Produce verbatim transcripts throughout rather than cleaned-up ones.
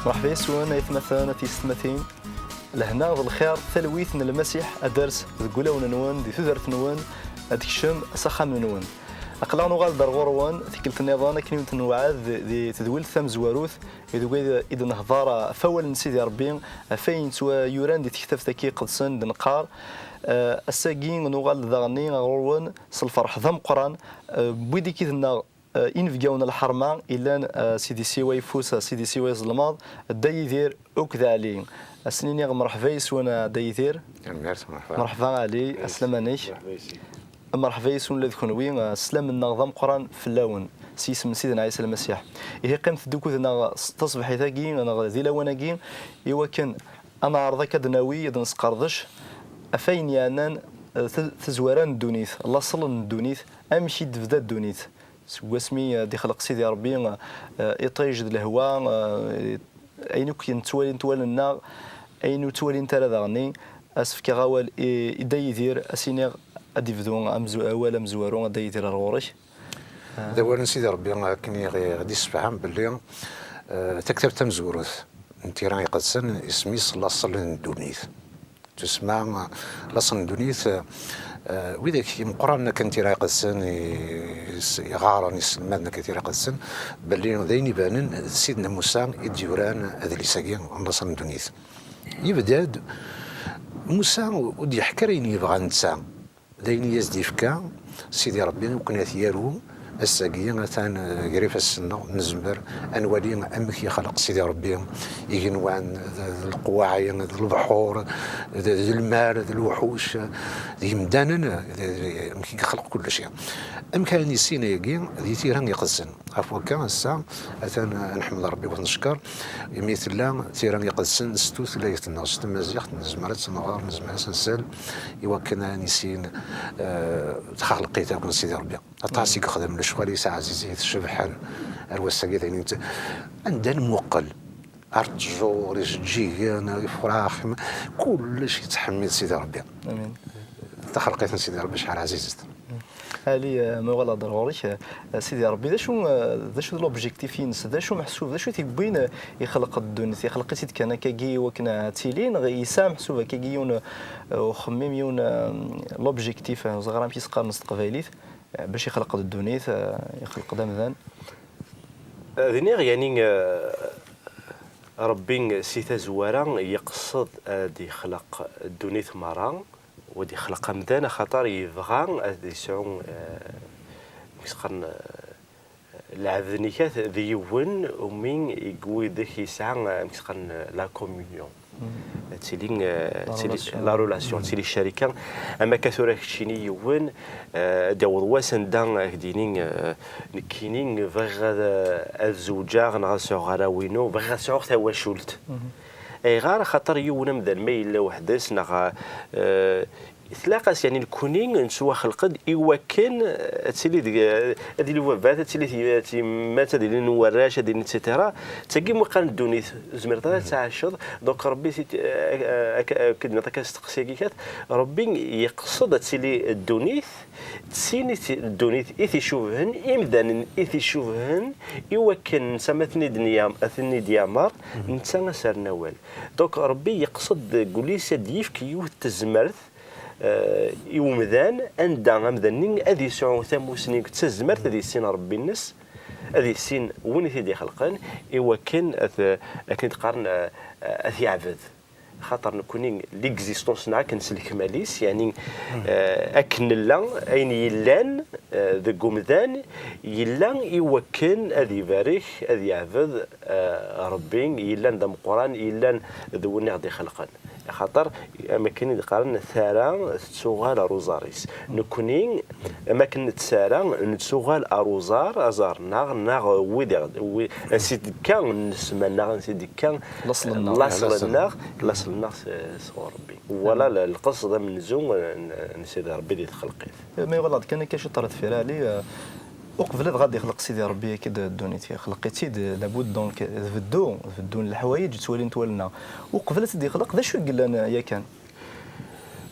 Mṛeḥba yes-wen, aytmaten, a tiyessetmatin. Lehna d lxir, talwit n Lmasiḥ ad d-ters deg wulawen-nwen, di tudert-nwen, ad d-tekcem s axxam-nwen. Aql-aɣ nuɣal-d ar ɣur-wen tikkelt nniḍen akken i wen-t-newɛed di, di tedwilt tamezwarut, ideg i d-nehḍer ɣef wawal n Sidi Ṛebbi, ɣef wayen yettwayuran di tektabt-agi iqedsen d-neqqar. Eh, ass-agi nuɣal-d daɣenni ɣur-wen s lferḥ d ameqqran, eh, wwin-d akked-nneɣ eh, inebgawen n lḥerma, illan, eh, Sidi Siwa Yeffus, Sidi Siwa Iẓelmaḍ, Dda Yidir, akked Ɛli. Ad sen-iniɣ mṛeḥba yes-wen, a Dda Yidir. Tanemmirt, mṛeḥba. Mṛeḥba Ɛli, aslama-nnek. Mṛeḥba yes-k. Mṛeḥba yes-wen ula d kenwi, eh, sslam-nneɣ d ameqqran fell-awen, s yisem n Sidna Ɛisa Lmasiḥ. Ihi qqimet-d akked-nneɣ s taṣebḥit-agi, neɣ di lawan-agi, i wakken ad neɛreḍ akka ad d-nawi, ad nesqerdec ɣef wayen yeɛnan, eh, ta-, tazwara n ddunit, laṣel n ddunit, amek i d-tebda ddunit. Seg wasmi, eh, d-ixleq Sidi Ṛebbi, eh, iṭij d lehwa, eh, ayen akk nettwali nettwali-nneɣ, ayen ur ttwalint ara daɣenni, ad s-fkeɣ awal i, i Dda Yidir, ad s-iniɣ ad d-ibdu amzu-, awal amezwaru, a Dda Yidir, ar ɣur-k. D awal n Sidi Ṛebbi akken i ɣ-, ɣ-d-issefham belli, eh, taktabt tamezwarut n Tira Iqedsen isem-is laṣel n ddunit. Tussma, laṣel n ddunit, eh, widak imeqqranen akken Tira Iqedsen, i, i, iɣaren, iselmaden akken Tira Iqedsen, belli d ayen ibanen d Sidna Musa i d-yuran adlis-agi n laṣel n ddunit. Yebda-d Musa ur d-yeḥki ara ayen yebɣa netta, d ayen i as-d-yefka Sidi Ṛebbi, akken ad t-yaru. Ass-agi, atan, eh, gar ifassen-nneɣ, nezmer ad nwali amek yexleq Sidi Ṛebbi igenwan, d, d leqwaɛi, d lebḥur, d, d lmal, d lewḥuc, d yemdanen, d, d, amek i yexleq kullec. Amek ara nissin ayagi di Tira Iqedsen? Ɣef wakka, ass-a, atan, eh, nḥemmed Ṛebbi u t-neckeṛ, imi tella Tira Iqedsen s tutlayt-nneɣ, s tmaziɣt, nezmer ad tt-nɣer, nezmer ad tt-nsel, i wakken ad nissin, eh, taxelqit akk n Sidi Ṛebbi. Aṭas i yexdem lecɣal-is ɛzizit, cebḥen, ar wass-agi d ayen nett-, anda nmuqel, ar ttjur, ijeǧǧigen, ifrax, kullec yettḥemmid Sidi Ṛebbi. Amin. Taxelqit n Sidi Ṛebbi acḥal ɛzizet. Ali, eh, ma uɣaleɣ-d ar ɣur-k, eh, Sidi Ṛebbi, d acu, eh, d acu d l'objectif-ines, d acu meḥsub, d acu i t-yewwin, eh, ixleq ddunit, ixleq-itt-id kan akkagi i wakken ad tili, neɣ yesɛa meḥsub akkagi yiwen, eh, uxemmim, yiwen, eh, l'objectif, eh, ur ẓriɣ ara amek i s-qqaren s teqbaylit, eh, bac ixleq-d ddunit, eh, ixleq-d amdan? Ad iniɣ, yani, eh, Ṛebbi si tazwara yeqsed ad ixleq ddunit merra, u ad ixleq amdan, axaṭer yebɣa ad yesɛu, eh, amek s-qqaren, eh, lɛebd-nni kat d yiwen umi deg wid yesɛa, eh, amek s-qqaren, eh, la communion. Ad tili, eh, la tili relation. La relation, ad tili ccarika. Ama akka tura keččini yiwen, eh, ad d-yaweḍ wass anda, eh, ak-d-yini, eh, nekkini bɣiɣ ad, ad zewǧeɣ neɣ ad sɛuɣ arraw-inu, bɣiɣ ad sɛuɣ tawacult. Ayɣer? Axaṭer yiwen amdan ma yella weḥd-s neɣ, eh, tlaq-as, yani, nekkni nettwaxleq-d i wakken, eh, ad tili deg, eh, ad yili baba-t, ad tili t-, tyemmat, ad ilin warrac, ad ilin, et cetera. D tagi mi qqaren ddunit, ur tezmireḍ ara ad tɛaceḍ. Donc Ṛebbi, si t-, eh, eh, ak-, ak-, ak-, d-nniḍ akka asteqsi-agi kat, Ṛebbi yeqsed ad tili ddunit, d tin i t-, ddunit i t-icubhen, imdanen i t-icubhen, i wakken netta ma ten-id-, ad ten-id-yamer, netta ad s-rren awal. Donc Ṛebbi yeqsed deg wul-is ad d-yefk yiwet n tezmert, eh, i umdan, anda amdan-nni ad yesɛu tamusni d tazmert ad yissin Ṛebbi-nnes, ad yissin win i t-id-ixelqen, i wakken ad, akken i d-qqaren, eh, ad t-yeɛbed. Xaṭer nekkni, l'existence-nneɣ akken s lekmal-is, yani, eh, akken nella, ayen yellan, eh, deg umdan, yella i wakken ad ibarek, ad yeɛbed, eh, Ṛebbi yellan d ameqqran, yellan d win i ɣ-d-ixelqen. Axaṭer, am akken i d-qqaren, tara tettuɣal ar uẓar-is. Nekkni, am akken nettsara, nettuɣal ar uẓar, aẓar-nneɣ, neɣ wid i ɣ-, wi-, ansi d-tekka nnesma-nneɣ, ansi d-tekka laṣel-nneɣ. Laṣel-nneɣ, laṣel-nneɣ s-, sɣur Ṛebbi. Voilà, mm, l-, lqesd amenzu n, n Sidi Ṛebbi di txelqit. Ma yuɣal-aɣ-d kan akka ciṭ ar deffir, Ali, eh, uqbel ad ɣad ixleq Sidi Ṛebbi akka-d ddunit, ixleq-itt-id, labud, donc, d beddu, d beddu n leḥwayeǧ ttwalint wallen-nneɣ. Uqbel ad tt-id-ixleq, d acu i yellan, eh, yakan?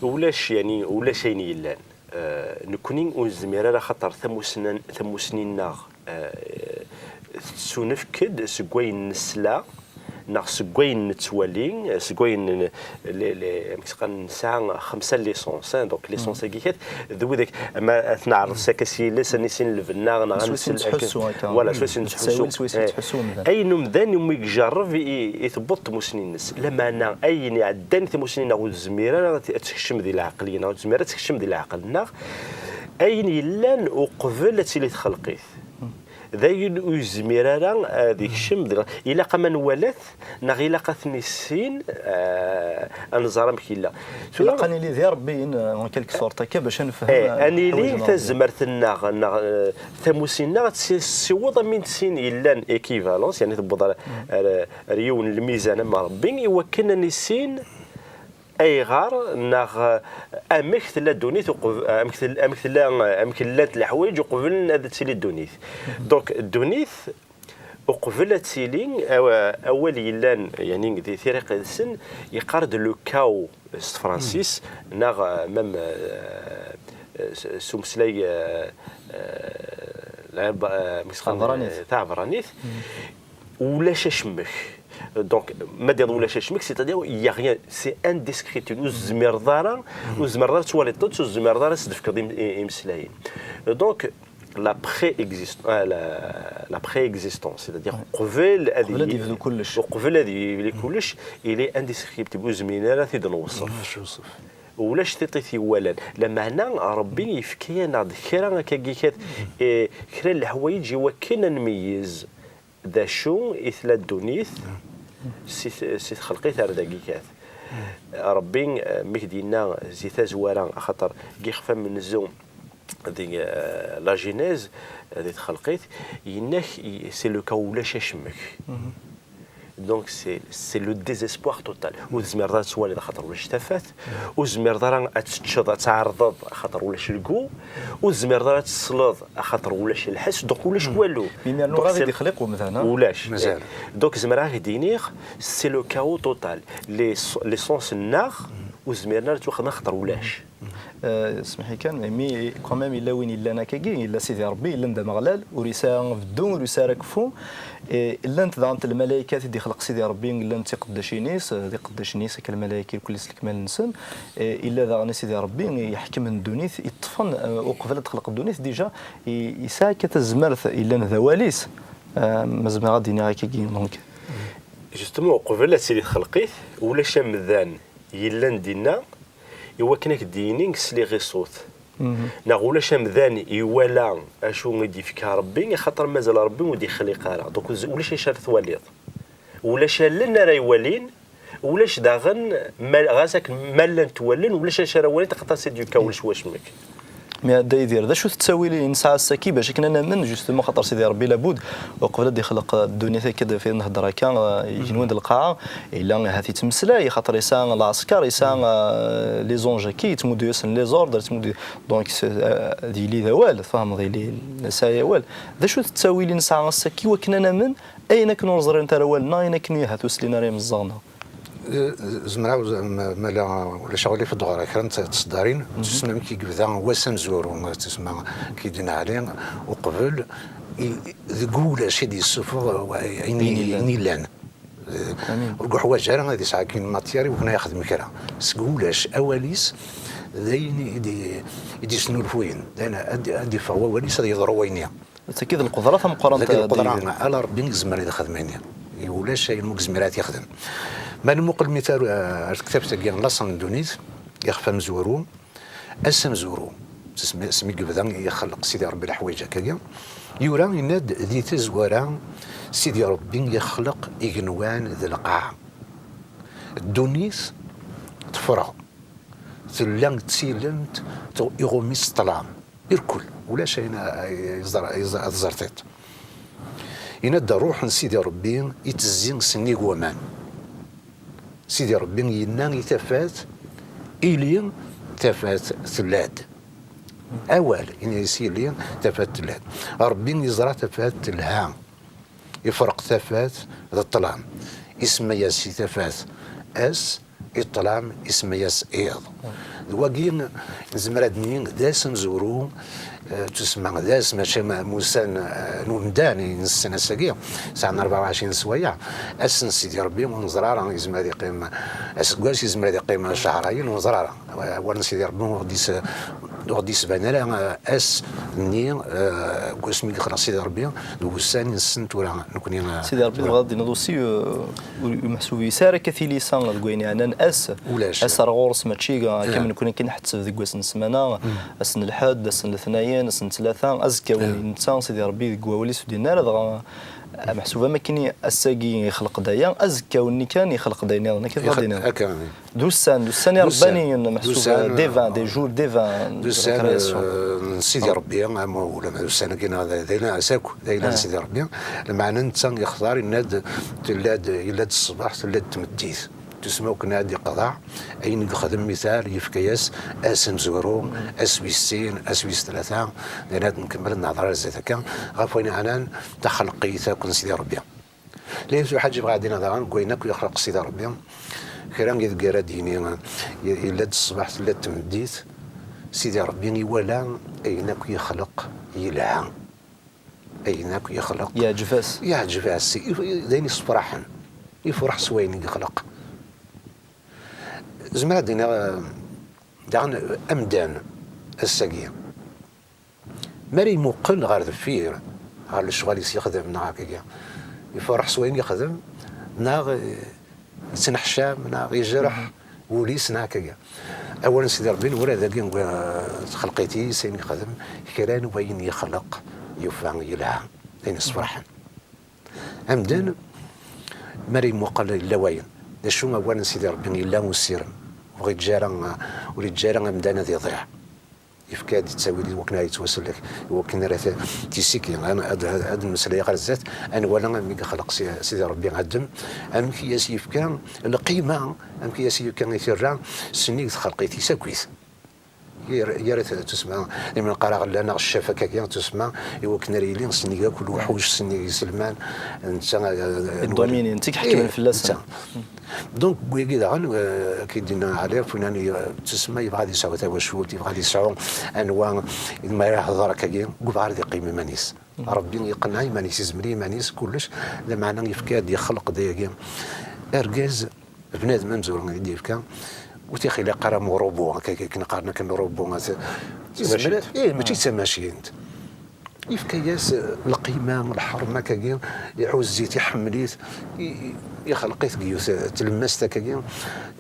Ulac, yani, ulac ayen yellan. Eh, nekkni ur nezmir ara, xaṭer tamusna-, tamusni-nneɣ, eh, tettunefk-d seg wayen nesla, neɣ seg wayen nettwali, seg wayen n-, le-, le-, amek s-qqaren, nesɛa xemsa licence, hein, donc licence-agi kat, d widak, ma ad t-neɛreḍ s akka s yiles, ad nissin lbenna, neɣ ad Swayes nissin nettḥussu akka. Voilà, swayes nettḥussu. Nettawil, swayes Eh, nettḥussu umdan. Ayen umdan umi ijerreb i, i, i tewweḍ tmusni-ines. Lameɛna ayen iɛeddan i tmusni-nneɣ ur tezmir ara ad t-, ad tekcem di leɛqel-nneɣ, ur tezmir ad tekcem di leɛqel-nneɣ. Ayen yellan uqbel ad tili txelqit. D ayen ur yezmir ara ad ikcem di le-, ilaq ama nwala-t, neɣ ilaq ad t-nissin, eh, ad nẓer amek yella. Tura Ilaq ad nili d irebbiyen, eh, en quelque sorte, akka bac ad nefhem, Eh, eh, ad nili leḥwayeǧ n Ṛebbi. Tazmert-nneɣ, neɣ, eh, tamussni-nneɣ, ad tt-, tessiweḍ am win sin yellan équivalence, yeɛni tewweḍ ar, ar, ar yiwen n lmizan am Ṛebbi, i wakken ad nissin ayɣer, neɣ, eh, amek tella ddunit uqb-, amek tell-, amek tella, eh, amek llant leḥwayeǧ uqbel ad tili ddunit. Donc, ddunit, uqbel ad tili, aw-, awal yellan, yeɛni, di Tira Iqedsen, yeqqar-d le chaos s tefransist, neɣ, eh, même, eh, s, s umeslay, eh, eh, lɛib-, eh, amek s-qqaren, Taɛebranit. Eh, taɛebranit. Ulac acemmek. Donc, ma d-, ulac acemmek, c'est-à-dire, il y a rien, c'est indescriptible. Ur tezmireḍ ara, ur tezmireḍ ara ad twaliḍ, ur tezmireḍ ara ad s-d-tefkeḍ im-, i-, imeslayen. Donc, la préexist-, euh, la, la préexistence, c'est-à-dire, qbel ad Qbel ad y-, yebdu kullec. Qbel ad yili kullec, il est indescriptible. Ur zmiren ara ad t-id-nweṣṣef. Ulac tiṭ i t-iwalan. Lameɛna Ṛebbi yefka-yaneɣ-d kra akkagi kat, eh, kra n leḥwayeǧ i wakken ad nmeyyez d acu i tella ddunit si t-, si txelqit ar dagi kat. Ṛebbi, eh, mi k-d-yenna si tazwara, axaṭer deg ixef amenzu, di, eh, la Genèse, eh, di txelqit, yenna-k, i-, c'est le chaos, ulac acemmek. Donc, c'est, c'est le désespoir total. Ur tezmireḍ ara ad twaliḍ, axaṭer ulac tafat. Ur tezmireḍ ara ad teččeḍ, ad tɛerḍeḍ, axaṭer ulac lgu. Ur tezmireḍ ara ad tesleḍ, axaṭer ulac lḥess. Donc, ulac walu. Imi rnu Donc, ɣer i c'est d-ixliq umdan, ha? Ulac. Mazal. Donc, zemreɣ ad ak-d-iniɣ, c'est le chaos total. Les, les sens-nneɣ, ur zmiren ara ad ttwaxedmen, axaṭer ulac. Eh, smeḥ-i kan, imi quand même yella win yellan akkagi, yella Sidi Ṛebbi, yellan d Ameɣlal, ur yesɛi abeddu, ur yesɛi ara akeffu. Eh, llant daɣen lmalaykat i d-ixleq Sidi Ṛebbi, llant d tiqeddacin-is, eh, d iqeddacen-is akka lmalaykat irkelli s lekmal-nsen. Eh, illa daɣen i Sidi Ṛebbi, iḥekmen ddunit, iṭṭfen, eh, uqbel ad texleq ddunit, déjà, i-, yesɛa akka tazmert, yellan d awal-is. Eh, ma zemreɣ ad d-iniɣ akkagi, donc. Justement, uqbel ad tili txelqit, ulac amdan yellan dinna, i wakken ad k-d-yini s les réseaux. Neɣ ulac amdan iwala acu i d-yefka Ṛebbi, axaṭer mazal Ṛebbi ur d-yexliq ara. Donc, ulac acu ara twaliḍ. Ulac allen ara iwalin, ulac daɣen, ma, ɣas akken ma llant wallen, ulac acu ara walint, axaṭer c'est du chaos, ulac wacemmek. Mi ɛedda Yidir, d acu tettawil i nesɛa ass-agi bac akken ad namen, justement, xaṭer Sidi Ṛebbi labud, uqbel ad d-ixleq ddunit akka d-, fi nhedder akka, eh, igenwan d lqaɛa, yella ahat yettmeslay, xaṭer yesɛa lɛesker, yesɛa, eh, les anges-agi, yettmuddu-yasen les ordres, yettmuddu, donc, c'est, eh, ad yili d awal, tfehmeḍ, yili nesɛa awal. D acu tettawil i nesɛa ass-agi wakken ad namen, ayen akken ur ẓrint ara wallen-nneɣ, ayen akken ahat ur slin ara imeẓẓaɣ-nneɣ? Zemreɣ, ma, ma la ulac aɣilif, ad d-ɣreɣ kra n tseddarin. Tessnem amek i yebda wass amezwaru, tessma akken i d-neɛli uqbel, i, deg ulac i d-yessufeɣ ayen i, ayen yellan. Ayen yellan. Eh, ur yuḥwaǧ ara ad yesɛu akken matière i wakken ad yexdem kra. Seg ulac, awal-is, d ayen i d-, i d-yesnulfuyen. D ayen ad, ad d-yeffeɣ wawal-is, ad yeḍru wayen-nni. Tagi d lqedra tameqqrant. Tagi d lqedra, ala Ṛebbi i yezmer ad ixdem ayen-nni. Ulac ayen ur yezmir ad t-yexdem. Ma nmuqel mital, eh, ar tektabt-agi n laṣel n ddunit, ixef amezwaru, ass amezwaru, asmi, asmi yebda ixelleq Sidi Ṛebbi leḥwayeǧ akkagi, yura, yenna-d di tazwara, Sidi Ṛebbi ixleq igenwan d lqaɛa. Ddunit tefreɣ, tella d tilemt, tu-, iɣumm-itt ṭṭlam. Irkul, ulac ayen ay-, ay ẓer-, ay ẓer-, ay tẓertiḍ. Yenna-d ṛṛuḥ n Sidi Ṛebbi itezzi s nnig waman. Sidi Ṛebbi yenna i tafat, ili, tafat tella-d. Awal, yenna-yas ili, tafat tella-d. Ṛebbi yeẓra tafat telha. Ifreq tafat d ṭṭlam. Isemma-yas i tafat ass, i ṭṭlam isemma-yas iḍ. D wagi nezmer ad nini d ass amezwaru, eh, tusemma d ass, mačči am, am ussan, eh, n umdan i nessen ass-agi, sɛan rebɛa u ɛecrin sswayeɛ. Ass n Sidi Ṛebbi ur neẓri ara, yezmer ad yeqqim aseggas, yezmer ad yeqqim cehrayen, ur neẓri ara. Awal n Sidi Ṛebbi ur ɣ-d-is-, ur ɣ-d-isban ara, eh, ass-nni, eh, deg wasmi i yexleq Sidi Ṛebbi, d wussan i nessen tura nekni, eh, Sidi Ṛebbi, tura. Tebɣiḍ ad d-tiniḍ aussi, eh, ur, ur meḥsub yesɛi ara akka tilisa deg wayen yeɛnan ass. Ulac. Ass ar ɣur-s mačči akka am nekni kan nḥetteb deg wass n ssmana, ass n lḥedd, ass n letnayen, ass n ttlata, azekka win netta Sidi Ṛebbi deg wawal-is ur d-yenni ara, dɣa, eh, meḥsub am akken ass-agi ixleq-d aya, azekka win kan ixleq-d ayen nniḍen, akka i tebɣiḍ ad d-tiniḍ. Akka. D ussan, d ussan irebbaniyen, meḥsub, d ussan, divin, des jours divins de la création. D ussan, eh, n Sidi Ṛebbi, am ulama d ussan-agi neɣ d, d ayla-, s akk, d ayla n Sidi Ṛebbi. Lmeɛna netta yextar, yenna-d, tella-d, yella-d ṣṣbeḥ, tella-d tmeddit. Tusma akken ad iqḍeɛ ayen i yexdem, mital, yefka-yas ass amezwaru, ass wis sin, ass wis tlata, d ayen ad nkemmel nehḍer ar zdat akka, ɣef wayen yeɛnan taxelqit akk n Sidi Ṛebbi. Lɛid Uḥaǧ yebɣa ad d-iniḍ daɣen deg wayen akk yexleq Sidi Ṛebbi, kra i deg ara d-yini, y-, yella-d ṣṣbeḥ, tella-d tmeddit, Sidi Ṛebbi iwala ayen akk yexleq yelha. Ayen akk yexleq. Yeɛǧeb-as. Yeɛǧeb-as. If-, d ayen yessefraḥen. Yefreḥ s wayen i yexleq. Zemreɣ ad d-iniɣ, eh, daɣen, eh, amdan ass-agi, mi ara imuqel ɣer deffir, ɣer lecɣal-is yexdem, neɣ akkagi, iferreḥ s wayen yexdem, neɣ, eh, yettneḥcam, neɣ yejreḥ wul-is, neɣ akkagi. Awal n Sidi Ṛebbi, ula dagi, eh, txelqit-is, ayen yexdem, kra n wayen yexleq, yufa yelha, d ayen yessefraḥen. Amdan, mi ara imuqel, yella wayen. D acu awal n Sidi Ṛebbi? Yella usirem. Ur yeǧǧi ara, ur yeǧǧi ara amdan ad iḍiɛ. Yefka-d ttawil i wakken ara yettwasellek, i wakken ara t-, tisiki, ad, ad, ad nmeslay ɣer zdat, ad nwala amek i yexleq Si-, Sidi Ṛebbi Adem, amek i as-yefka lqima, amek i as-yefka i tirra, sennig txelqit-is akkit. Yar-, yar-, tusma, imi neqqar aɣella neɣ ccaf akkagi, tusma, i wakken ara yili sennig akk lewḥuc, sennig iselman, netta, eh, domini, netta i iḥekmen fell-asen. Netta. Donc, wigi daɣen, eh, akken i d-yenna Ɛli, ɣef winna, eh, tusma, yebɣa ad yesɛu tawacult, yebɣa ad yesɛu anwa, mi ara yehḍer akkagi, yebɣa ad yeqqim iman-is. Ṛebbi iqenneɛ iman-is, izmer i iman-is, kullec, lameɛna yefka-d, yexleq-d ayagi argaz, bnadem amezwaru i d-yefka, ur t-ixliq ara am urubu, akka, akken qqaren akken urubu, at-, izmer, eh, mačči d tamacint. Yefka-yas, eh, lqima, lḥerma, akkagi, iɛuzz-it, iḥemmel-it, i, i, ixleq-it deg yiwet, eh, tlemmast, akkagi,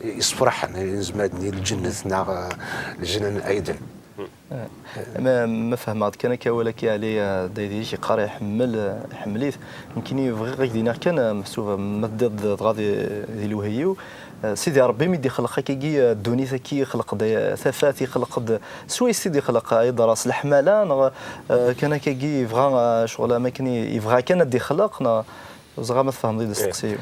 i, yessefraḥen, eh, nezmer ad d-nini lǧennet neɣ, eh, lejnan n Ɛiden. Eh, ma, ma fehmeɣ-d kan akka awal-agi, Ɛli, eh, d aydi-ik yeqqar iḥemmel, eh, iḥemmel-it. Nekkini bɣiɣ ad k-d-iniɣ kan, eh, meḥsub ma teddiḍ dɣa di, di lewhi-w, eh, Sidi Ṛebbi mi d-ixleq akkagi, eh, ddunit-agi, ixleq-d, eh, tafat, ixleq-d, s wayes i d-ixleq, eh, ay d-ras leḥmala, neɣ, eh, kan akkagi yebɣa, eh, ccɣel am akken i, yebɣa kan ad d-ixleq, neɣ Ẓriɣ ma tfehmeḍ-id asteqsi-w.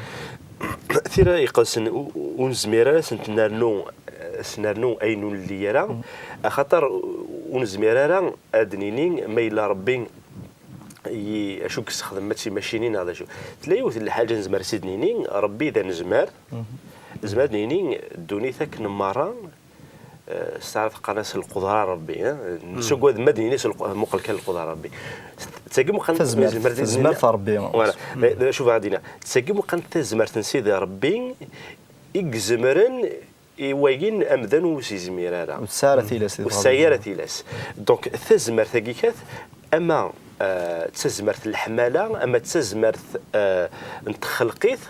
Tira iqedsen u-, u-, ur nezmir ara ad sent-nernu, ad s-nernu ayen ur nelli ara, axaṭer ur nezmir ara ad d-nini ma yella Ṛebbi i, acu i yessexdem, ma d timacinin neɣ d acu. Tella yiwet n lḥaǧa nezmer ad tt-id-nini, Ṛebbi d anezmar. Nezmer ad d-nini ddunit akken merra, eh, s taɛrabt qqaren-as lqudra n Ṛebbi, eh? Nettagad ma d-nini s lqu-, muqel kan lqudra n Ṛebbi. Tagi meqqar tazmert, nezmer ad tazmert n Ṛebbi. Voilà. D, d acu bɣiɣ ad d-iniɣ? Tagi meqqar tazmert n Sidi Ṛebbi i izemren i wayen amdan ur s-yezmir ara. Ur tesɛi ara tilas. Ur tesɛi ara tilas. Donc, tazmert-agi kat, ama, eh, d tazmert n leḥmala, ama d tazmert, eh, n txelqit,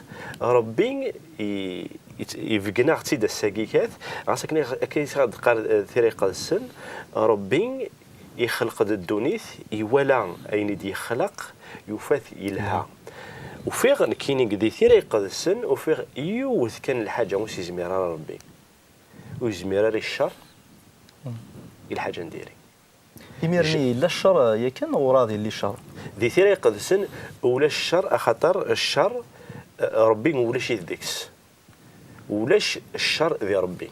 Ṛebbi i, i, ibeggen-aɣ-tt-id ass-agi kat, ɣas akken i, akken i ɣ-d-teqqar, eh, Tira Iqedsen, Ṛebbi ixleq-d ddunit, iwala ayen i d-yexleq, yufa-t yelha. Ufiɣ, nekkini, di Tira Iqedsen, ufiɣ yiwet kan lḥaǧa ur s-yezmir ara Ṛebbi. Ur yezmir ara i ccer, i lḥaǧa n diri. Imir-nni yella ccer, eh, yakan, neɣ werɛad yelli ccer? Di Tira Iqedsen, ulac ccer, axaṭer ccer, eh, Ṛebbi ulac-it deg-s. Ulac ccer di Ṛebbi.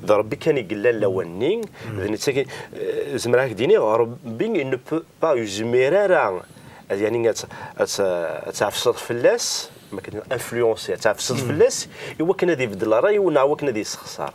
D Ṛebbi kan i yellan lawan-nni, d netta kan, eh, zemreɣ ad k-d-iniɣ, Ṛebbi, il ne peut pas, ur yezmir ara Yani ad, ad, ad tɛefseḍ fell-as, ma kan influencer, ad tɛefseḍ fell-as i wakken ad ibeddel ṛṛay-iw neɣ wakken ad yessexṣer.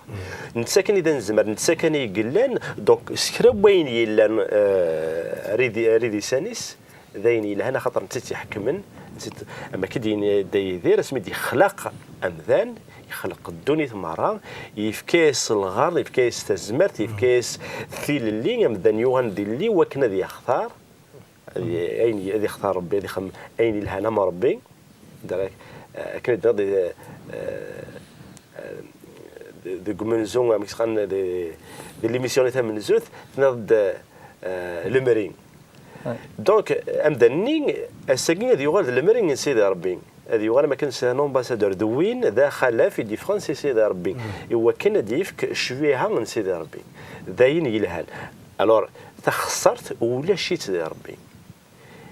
Netta kan i d anezmar, netta kan i yellan, donc s kra n wayen yellan, euh, ar id-, ar idisan-is, d ayen yelhan, axaṭer netta i tt-iḥekmen, netta i t-, am akka i d-yenna Dda Yidir, asmi d-yexlaq amdan, yexleq ddunit merra, yefka-yas lɣeṛ, yefka-yas tazmert, yefka-yas tilelli, amdan yuɣal d illi wakken ad yextar, ad y-, ayen y-, ad yextar Ṛebbi, ad ixdem ayen yelhan am Ṛebbi. Dɣa, eh, akken i d-tenniḍ, eh, eh, deg umenzu, amek s-qqaren, di, di l'émission tamenzut, tenniḍ-d, eh, lemri. Ouais. Donc, amdan-nni, ass-agi ad yuɣal d lemri n Sidi Ṛebbi. Ad yuɣal am akken c'est un ambassadeur, d win, d axalaf i d-yeffɣen si Sidi Ṛebbi, i wakken ad d-yefk ccbiha n Sidi Ṛebbi. D ayen yelhan. Alors, taxessart ulac-itt di Ṛebbi.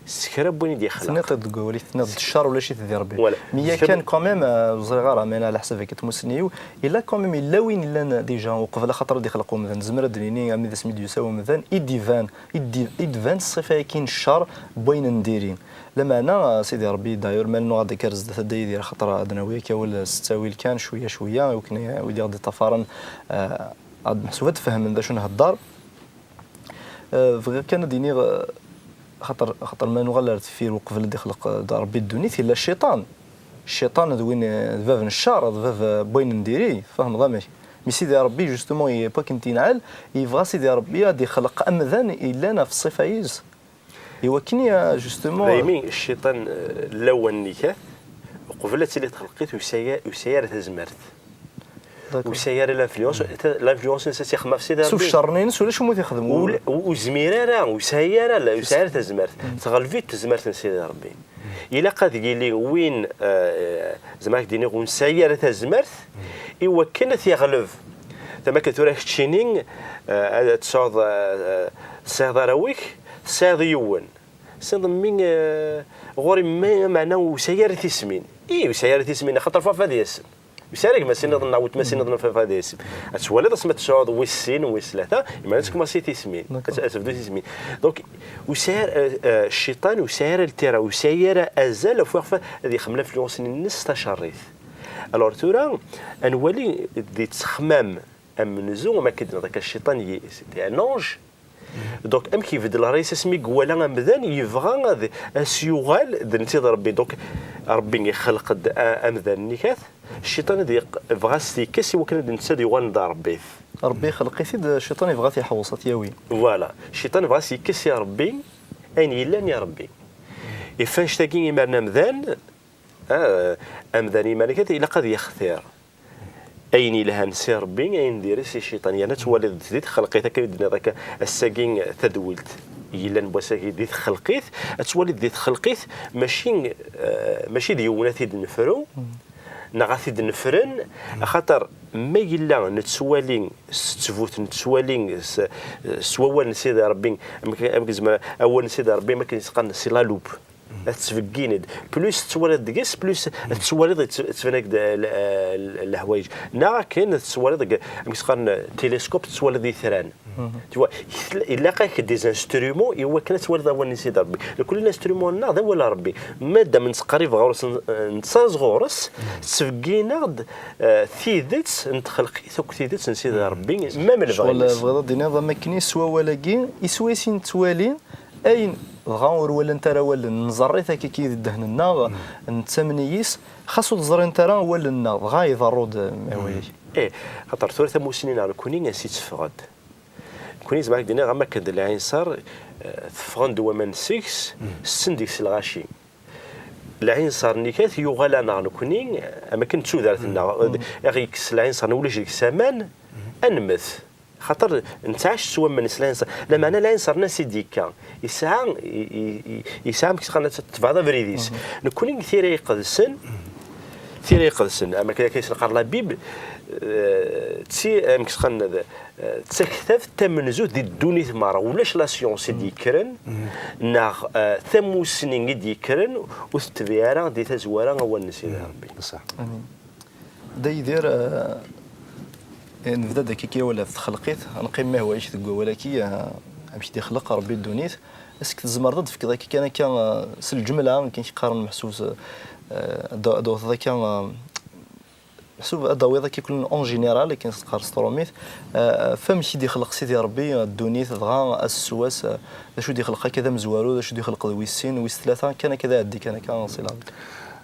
S kra n win i d-yexleq. Tenniḍ-t deg wawal-ik, tenniḍ-d ccer ulac-it di Ṛebbi. Voilà. Mi yakan, quand même, euh, ur ẓriɣ ara, mais ɛla ḥsab akka tmussni-w, yella quand même, yella win yellan déjà uqbel axaṭer ad ixleq umdan. Nezmer ad d-nini, armi d asmi d-yusa umdan, i d-iban, i d-, i d-iban ṣṣifa-agi n ccer n wayen n diri. Lameɛna, euh, Sidi Ṛebbi, d'ailleurs, ma nuɣal-d akka ar zdat a Dda Yidir, axaṭer ad nawi akka awal s ttawil kan, cwiya, cwiya, i wakken wid i ɣ-d-iṭṭafaren, euh, ad meḥsub ad fehmen d acu nhedder. Eh, bɣiɣ kan ad d-iniɣ, eh, xaṭer, xaṭer ma nuɣal ar deffir uqbel ad ixleq, eh, d Ṛebbi ddunit, yella cciṭan. Cciṭan d win, eh, d bab n ccer, d bab, eh, n wayen n diri, tfehmeḍ amek? Mi Sidi Ṛebbi, justement, i-, akken t-yenɛel, yebɣa Sidi Ṛebbi ad ixleq amdan yellan ɣef ṣṣifa-is. I wakken, eh, justement, daymi cciṭan, eh, lawan n ikat, uqbel ad tili txelqit, ur yesɛi, ur yesɛi ara tazmert. D'accord. Ur yesɛi ara l'influence, ta-, l'influence-nnes ad tt-ixdem ɣef Sidi Ṛebbi. S uccerren-ines ulac umi t-ixdem. Ur, ur, ur yezmir ara, ur yesɛi ara, la, ur yesɛi ara tazmert. Teɣleb-it tezmert n Sidi Ṛebbi. Ilaq ad yili win, eh, zemreɣ ad k-d-iniɣ, ur nesɛi ara tazmert i wakken ad t-yeɣleb. Tama akka tura keččini, eh, ad tesɛuḍ, eh, tesɛiḍ arraw-ik, tesɛiḍ yiwen. Tesɛiḍ mmi, eh, ɣur-i mmi, meɛna ur yesɛi ara tismin. Ih, ur yesɛi ara tismin, axaṭer faf ad yasem. Ur yesɛi ara gma-s-nniḍen neɣ weltma-s-nniḍen faf ad yasem. Ad twaliḍ asmi ad tesɛuḍ wis sin, wis tlata, iman-as kma si tismin. D'accord. Ad, ad tebdu tismin. Donc, ur yesɛi ara, eh, eh, cciṭan, ur yesɛi ara ltira, ur yesɛi ara azal ɣef wayɣef ad yexdem l'influence-nni-ines tacerrit. Alors tura, ad nwali di ttexmam amenzu, am akken d-tenniḍ akka, cciṭan, c'est un ange. Donc, amek ibeddel ṛṛay-is asmi i iwala amdan, yebɣa ad as-yuɣal d netta i d Ṛebbi. Donc, Ṛebbi ixleq-d a-, amdan-nni kat, cciṭan ad yeq-, yebɣa ad as-t-yekkes i wakken ad netta ad yuɣal d Ṛebbi. Ṛebbi ixleq-it-id, cciṭan yebɣa ad t-iḥewweṣ, ad t-yawi. Voilà. Cciṭan yebɣa ad as-yekkes i Ṛebbi ayen yellan i Ṛebbi. Ifa annect-agi imaren amdan, ah, amdan iman-ik, ilaq ad yextir. Ayen yelhan si Ṛebbi, ayen diri si cciṭan. Yerna ad twaliḍ di txelqit, akka i d-tenniḍ akka, ass-agi tadwilt yellan n wass-agi di txelqit, ad twaliḍ di txelqit, mačči, eh, mačči d yiwen ad t-id-nefru, neɣ ad t-id-nefren, axaṭer ma yella nettwali s ttbut, nettwali s, s wawal n Sidi Ṛebbi, amek, amek zemreɣ, awal n Sidi Ṛebbi, amek i s-qqaren, c'est la loupe. Ad tettbeggin-d. Plus tettwaliḍ deg-s, plus tettwaliḍ, tettban-ak-d, eh, eh, leḥwayeǧ. Neɣ akken tettwaliḍ deg, amek s-qqaren, télescope, tettwaliḍ itran. Tu vois, ilaq-ak des instruments i wakken ad twaliḍ awal n Sidi Ṛebbi. Nekni l'instrument-nneɣ d awal n Ṛebbi. Madam nettqerrib ɣur-s, n-, nettaẓ ɣur-s, tettbeggin-aɣ-d, eh, tidet n txelqit akk tidet n Sidi Ṛebbi, même ccɣel lebɣi-ines. Bɣiḍ ad d-tiniḍ am akken s wawal-agi, iswi-s i nettwali, ayen dɣa ur walant ara wallen, nẓerr-it akka i ddehn-nneɣ, nettamen-iyi-s, xas ur t-ẓrint ara wallen-nneɣ, dɣa iḍerru-d, eh, wayagi. Ih, xaṭer tura tamussni-nneɣ nekni ansi teffeɣ-d? Nekni zemreɣ ad k-d-iniɣ am akken d lɛinṣer, eh, teffɣen-d waman seg-s, setten deg-s lɣaci. Lɛinṣer-nni kat yuɣal-aneɣ nekni, am akken d tudert-nneɣ, aɣ-yekkes lɛinṣer-nni ulac deg-s aman, ad nemmet. Xaṭer nettɛac s waman s lɛinṣer. Lameɛna lɛinṣer-nni ansi d-yekka? Yesɛa, i, i, i, yesɛa, amek s-qqaren, tebɛeḍ abrid-is. Nekni deg Tira Iqedsen, Tira Iqedsen, am akken akka i s-neqqar la Bible, eh, d ti-, amek s-qqaren, eh, d taktabt tamenzut di ddunit merra. Ulac la science i d-yekkren, neɣ, eh, tamussni i d-yekkren, ur tetbiɛ ara di tazwara awal n Sidi Ṛebbi. Amin. Dda Yidir, eh, nebda-d akka awal ɣef txelqit, neqqim ma hwa-yak deg wawal-agi, eh, amek i d-ixleq Ṛebbi ddunit. Est-ce que tzemreḍ ad d-tefkeḍ akka kan, akka, eh, s lǧemla, akken i k-qqaren meḥsub, eh, ad d-, ad d-tawteḍ akka, eh, meḥsub ad d-tawiḍ akka kan en général, akken i teqqar s trumit, eh, f amek i d-ixleq Sidi Ṛebbi, eh, ddunit, dɣa ass s wass, eh, d acu i d-ixleq akka d amezwaru, d acu i d-ixleq d wis sin, wis tlata, kan akka d aɛeddi kan akka si la vie.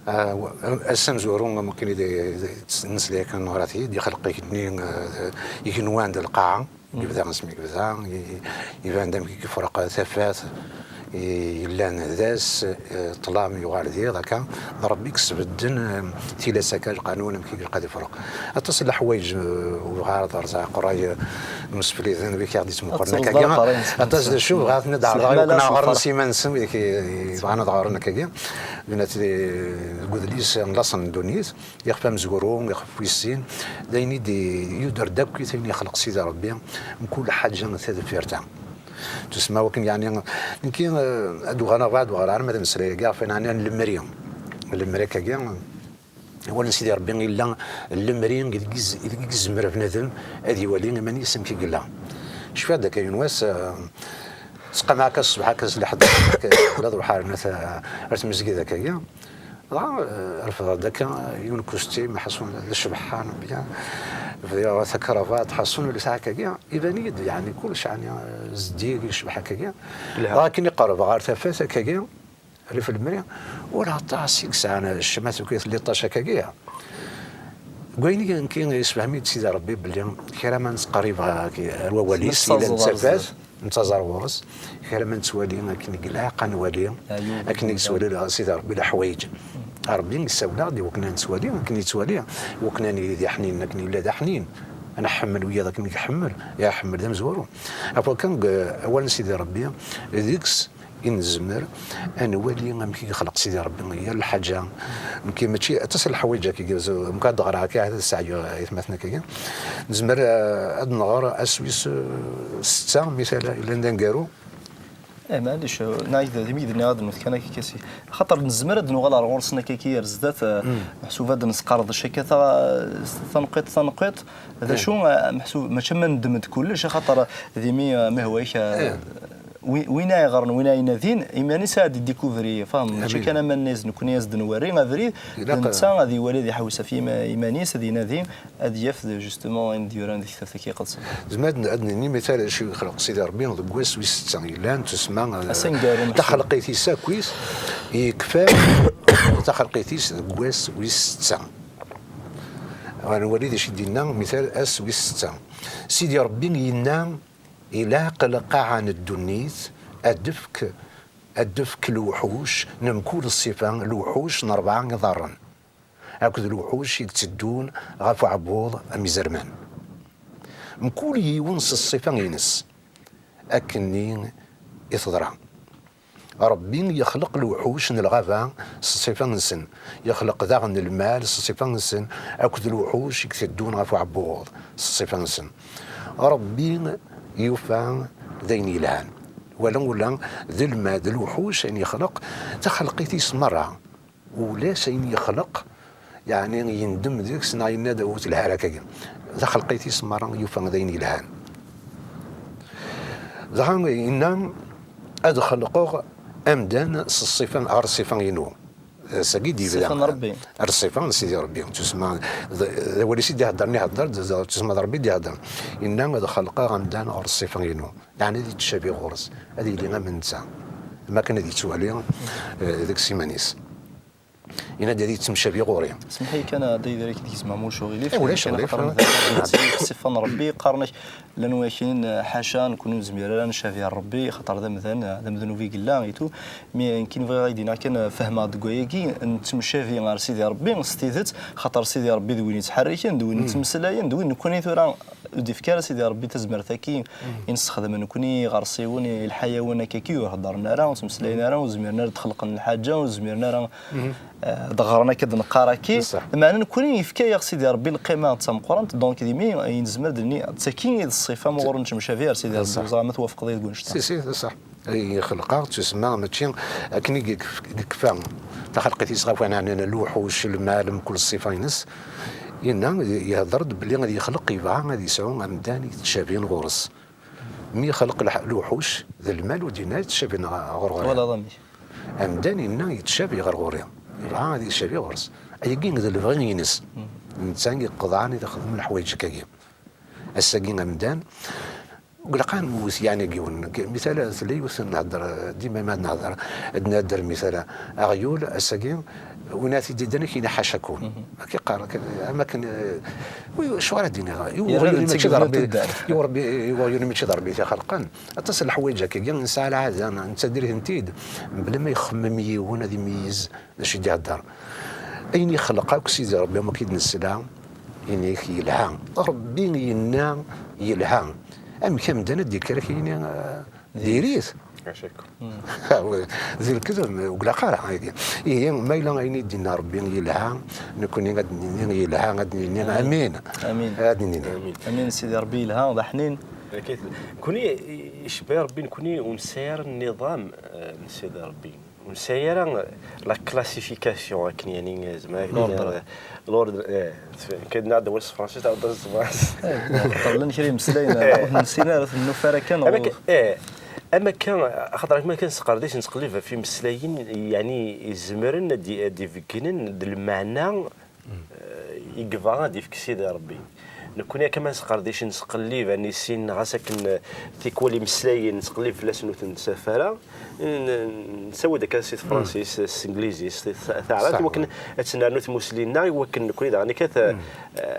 Ah, wa-, ass amezwaru, am wakken i d-, d-, nesla yakan ɣer-at, i d-ixleq igenni, eh, igenwan d lqaɛa. Yebda asmi yebda, i-, iban-d amek i yefreq tafat, i-, yellan d ass, eh, ṭṭlam yuɣal d iḍ, akka, d Ṛebbi i yesbedden, eh, tilas akka, lqanun, amek i ilaq ad ifreq. Aṭas n leḥwayeǧ, eh, ur bɣiɣ ara ad rẓeɣ aqerray, eh, imsefliden, wid i aɣ-d-ittmuqulen akkagi. Aṭas d acu bɣiɣ ad ten-id-ɛerḍeɣ, i wakken ad ɣren s iman-nsen, wid i-, i-, yebɣan ad ɣren akkagi. Dinat di-, deg udlis n laṣel n ddunit. Ixef amezwaru, ixef wis sin, d ayen i d-yudder-d akk i ayen yexleq Sidi Ṛebbi, mkul ḥaǧa tadeffir-ta. Tusma wakken, yeɛni, nekki, eh, ad uɣaleɣ, ad uɣaleɣ arma d ameslay-agi ɣef wayen ɛnan lemri. Lemri akkagi, awal n Sidi Ṛebbi yella lemri i deg iz-, i deg izmer bnadem ad iwali iman-is amek i yella. Cfiɣ-d akka yiwen wass, eh, sqameɣ akka ṣṣbeḥ akka s leḥder, akka, la d ruḥ ar, ar tmezgida akkagi. Dɣa, eh, refdeɣ-d akka yiwen kustim, ḥaṣun d acebḥan, bien. Bdiɣ takravat, ḥaṣun ur yesɛi akkagi. Iban-iyi-d, yeɛni, kullec, yeɛni, zeddig, yecbeḥ akkagi. Lha. Dɣa akken i qerbeɣ ɣer tafat akkagi, rrif lemri, ur aṭas i yesɛan ccama tukkit liṭac akkagi. Deg wayen i, i yessefhem-iyi-d Sidi Ṛebbi belli kra ma nettqerrib ɣer, ar wawal-is, yella nettaẓ ɣer tafat, zdat. Nettaẓ ar ɣur-s, kra ma nettwali akken i ilaq ad nwali, akken i yettwali Sidi Ṛebbi leḥwayeǧ. Ṛebbi yessawel-aɣ-d i wakken ad nettwali akken yettwali, i wakken ad nili d iḥninen akken yella d aḥnin, ad nḥemmel wiyaḍ akken i iḥemmel, i iḥemmel d amezwaru. Ɣef wakka, deg awal n Sidi Ṛebbi, deg-s i nezmer ad nwali amek i yexleq Sidi Ṛebbi yal lḥaǧa. Nekki mačči aṭas n leḥwayeǧ akka, mkad ɣer akka, ad seɛyu aytmaten akkagi. Nezmer, eh, ad nɣer ass wis, eh, setta, misal, yellan d aneggaru. Eh, maɛlic, eh, neɣ d imi d-nniɣ ad nwet kan akka kasi. Axaṭer nezmer ad nuɣal ar ɣur-sen akka ki ar zdat, eh, meḥsub ad nesqerdec akka ta-, tanqiṭ, tanqiṭ. D acu, eh, meḥsub, mačči ma neddem-d kullec, axaṭer d imi, eh, mehwa-k, eh, wi-, win ay iɣren, win ay inadin, iman-is ad idikuvri, fahmem? Mačči kan aman-nni nekni ad s-d-nwerri abrid, d netta ad iwali, ad iḥewwes ɣef yima-, iman-is, ad inadi, ad yaf d, justement, ayen d-yuran di tektabt-agi iqedsen. Zemmer ad n-, ad nini, mital, acu yexleq Sidi Ṛebbi deg wass wis setta yellan, tussma, eh, taxelqit-is akkit, yekfa taxelqit-is deg wass wis setta. Ad nwali d acu i d-yenna, mital, ass wis setta. Sidi Ṛebbi yenna, ilaq lqaɛa n ddunit ad d-tefk, ad d-tefk lewḥuc n mkul ṣṣifa, lewḥuc n ṛebɛa iḍarren, akked lewḥuc i yetteddun ɣef uɛebbuḍ am izerman. Mkul yiwen s ṣṣifa-ines. Akkenni i teḍra. Ṛebbi yexleq lewḥuc n lɣaba s ṣṣifa-nsen, yexleq daɣen lmal s ṣṣifa-nsen, akked lewḥuc i iteddun ɣef uɛebbuḍ s ṣṣifa-nsen. Ṛebbi yufa d ayen yelhan. Wala ula d lmal d lewḥuc ayen yexleq, taxelqit-is merra. Ulac ayen yexleq, yeɛni yendem deg-s neɣ yenna-d ur telha ara akkagi. Taxelqit-is merra yufa d ayen yelhan. Dɣa yenna, ad xelqeɣ amdan s ṣṣifa, ɣer ṣṣifa-inu. Sagi d-yebda. Ṣṣifa n Ṛebbi. Ar ṣṣifa n Sidi Ṛebbi. Tussma, d, d awal-is i d-iheddren, ihedder, d, d tussma d Ṛebbi i d-iheddren. Yenna, ad xelqeɣ amdan ɣer ṣṣifa-inu. Yeɛni ad yettcabi ɣur-s, ad yili am netta. Am akken ad yettwali, eh, deg-s iman-is. Yenna-d ad yettemcabi ɣur-i. Semmeḥ-iyi kan, a Dda Yidir, ad k-id-gezmeɣ ma ulac uɣilif. Eh, ulac aɣilif, axaṭer ah. Ṣṣifa n Ṛebbi, qqaren-ak, llan wakin, eh, ḥaca, nekkni ur nezmir ara ad ncabi ar Ṛebbi, axaṭer d amdan, eh, d amdan ubi yella, et tout. Mi nekkini bɣiɣ ad d-iniɣ kan, eh, fehmeɣ deg wayagi, nettemcabi ar Sidi Ṛebbi s tidet, axaṭer Sidi Ṛebbi d win yettḥerriken, d win yettmeslayen, d win nekkni tura ur d-ifki ara Sidi Ṛebbi tazmert-agi i nessexdem nekkni, iɣersiwen, i lḥayawan akkaki ur heddren ara, ur ttmeslayen ara, ur zmiren ara ad d-xelqen lḥaǧa, ur zmiren ara, eh, ad ɣren akka d-neqqar akki. Meɛna nekkni yefka-yaɣ Sidi Ṛebbi lqima d tameqqrant, donc d imi i nezmer ad d-nini d tagi i d ṣṣifa ma ɣur nettemcabi ar Sidi Ṛebbi, ẓer ma twafqeḍ-iyi deg wanect-a. Si, si, d ṣṣeḥ. Yexleq-aɣ, tussma, mačči akken i yekf-, yekfa taxelqit-is ɣef wayen ɛnan lewḥuc, lmal, mkul ṣṣifa-ines. Yenna, yehder-d belli ad yexleq, yebɣa ad yesɛu amdan i yettcabin ɣur-s. Mi yexleq lḥ- lewḥuc d lmal, ur d-yenna yettcabi neɣ ɣer ɣur-i. Twalaḍ amek? Amdan yenna yettcabi ɣer ɣur-i. Yebɣa ad yettcabi ɣur-s. Ayagi d lebɣi-ines. Netta i iqeḍɛen i d-ixedmen leḥwayeǧ akkagi. Ass-agi amdan, ur ilaq ad newwet yeɛni deg yiwen. Mital, tella yiwet nhedder, dima ma nehder, ad nadder mital aɣyul, ass-agi, win ara t-id-idden ad k-yini ḥacakum. Akka yeqqar, akka, am akken, eh, wi- acuɣer ad d-iniɣ? I Yerra uɣyul-nni netta mačči d deg Rebbi, tuddar. I uɣyul-nni mačči d Rebbi i t-ixelqen. Aṭas n leḥwayeǧ akkagi, nesɛa lɛada, nettader-itent-id, mebla ma ixemmem yiwen ad imeyyez d acu i d-ihedder. Ayen ixleq akk Sidi Rebbi, am akken i d-nesla, ini-k yelha. Rebbi yenna yelha. Amek amdan ad d-yekker ad k-yini, eh, diri-t? Ḥacakum. D lkedeb, ur ilaq ara, ayagi. Ihi, ma yella ayen i d-yenna Rebbi yelha, nekkni ad d-nini yelha, ad d-nini amin. Amin. Ad d-nini. Amin. Amin, Sidi Rebbi yelha, d aḥnin. Akka i tella. Nekkni, icebba Rebbi, nekkni ur nesɛi ara nniḍam, eh, n Sidi Rebbi. Ur nesɛi ara la classification akken, yani, zemreɣ ad ak-d-iniɣ, l'ordre, eh, kan nɛedda wal s tefransist, nɛedda s tefransist. Ṭṭlen kra imeslayen, ur ten-nessin ara, ur ten-nufi ara kan. Am akka, eh, am akka, axaṭer am akka nesqerdec, nettqellib ɣef imeslayen, yani, izemren ad d-, ad d-ibeggnen d lmeɛna, eh, i yebɣa ad d-ifk Sidi Rebbi. Nekkni akka ma nesqerdec, nettqellib, ad nissin, ɣas akken, eh, tikwal imeslayen, nettqellib fell-asen ur ten-nsaf ara, n-, n-, nessaweḍ akka si tefransist, s tenglizit, s ta-, taɛrabt, i wakken ad tt-nernu tmuslin-nneɣ, i wakken nekkni daɣen akka t-,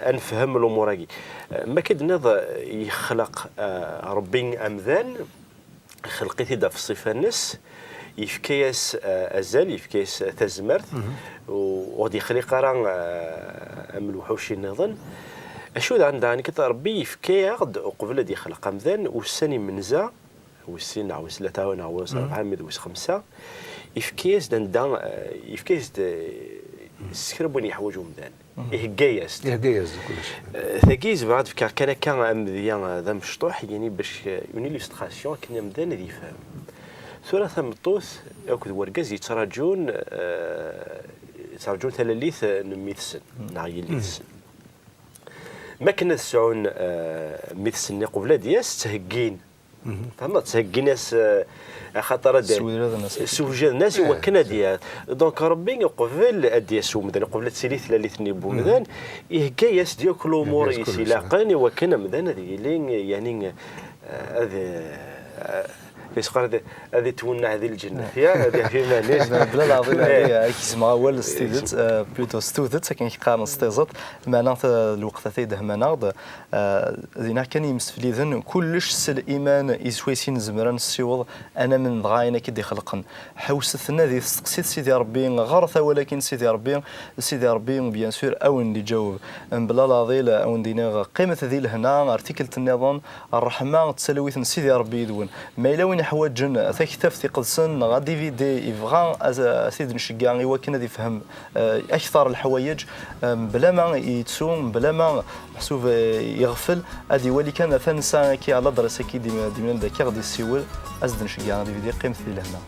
ad nefhem lumuṛ-agi. Eh, ma akka d-tenniḍ, eh, yexleq, eh, Rebbi amdan, ixleq-it-id ɣef ṣṣifa-nnes, yefka-yas, eh, azal, yefka-yas tazmert, u-, ur ɣ-d-yexliq ara, eh, am lewḥuc-nniḍen. Acu daɣen, daɣen, Rebbi yefka-yaɣ-d, uqbel ad yexleq amdan, ussan imenza, wis sin neɣ wis tlata neɣ wis rebɛa, mi d wis xemsa, yefka-yas-d anda, eh, yefka-yas-d, eh, s kra n wayen yeḥwaǧ umdan. Ihegga-yas-d. Ihegga-yas-d kullec. Eh, tagi, zemreɣ ad d-fkeɣ kan akka amedya, eh, d amecṭuḥ, yani bac, eh, une illustration, akken amdan ad yefhem. Tura tameṭṭut akked wergaz yettraǧun, eh, yettraǧun talalit, eh, n mmi-tsen, neɣ yelli-tsen. Mi akken ad sɛun, eh, mmi-tsen-nni qbel ad d-yas, ttheggin. Tfehmeḍ? Ttheggin-as, eh, axaṭer ad d-, ssewjaden-as i wakken ad d-yas. Donc, Rebbi, uqbel ad d-yas umdan, uqbel ad tili tlalit-nni n wemdan, ihegga-yas-d yakk lumuṛ i s-ilaqen i wakken amdan ad yili, yani, eh, ad, eh, isqar ad, ad itwenneɛ di lǧennet, ya, ad yaf iman-is. Bla leɛḍil, eh, ad k-gezmeɣ awal s tidet, eh, plutôt s tudet, akken i k-qqaren s tiẓeṭ, meɛna ta-, lweqt ata yedhem-aneɣ-d. Ah, dinna kan yemsefliden kullec s liman, i swayes i nezmer ad nessiweḍ ad namen dɣa ayen akka i d-ixelqen. Ḥewset, nadit, steqsit Sidi Rebbi, ɣret awal-agi n Sidi Rebbi, Sidi Rebbi, bien sûr, ad wen-d-iǧaweb. Mebla leɛḍil, ad wen-d-iniɣ, qqimet di lehna, ar tikkelt nniḍen, ṛṛeḥma d talwit n Sidi Rebbi yid-wen. Ma yella win iḥwaǧen taktabt iqedsen neɣ D V D, yebɣa ad, ad t-id-nceggeɛ i wakken ad ifhem, eh, akteṛ leḥwayeǧ, eh, mebla ma yettu, mebla ma meḥsub, eh, yeɣfel, ad iwali kan ata nesɛa-k-i ɣer ladres-agi d-, d-imnan d akka ɣ-d-yessiwel, ad s-d-nceggeɛ D V D, qqimet di lehna.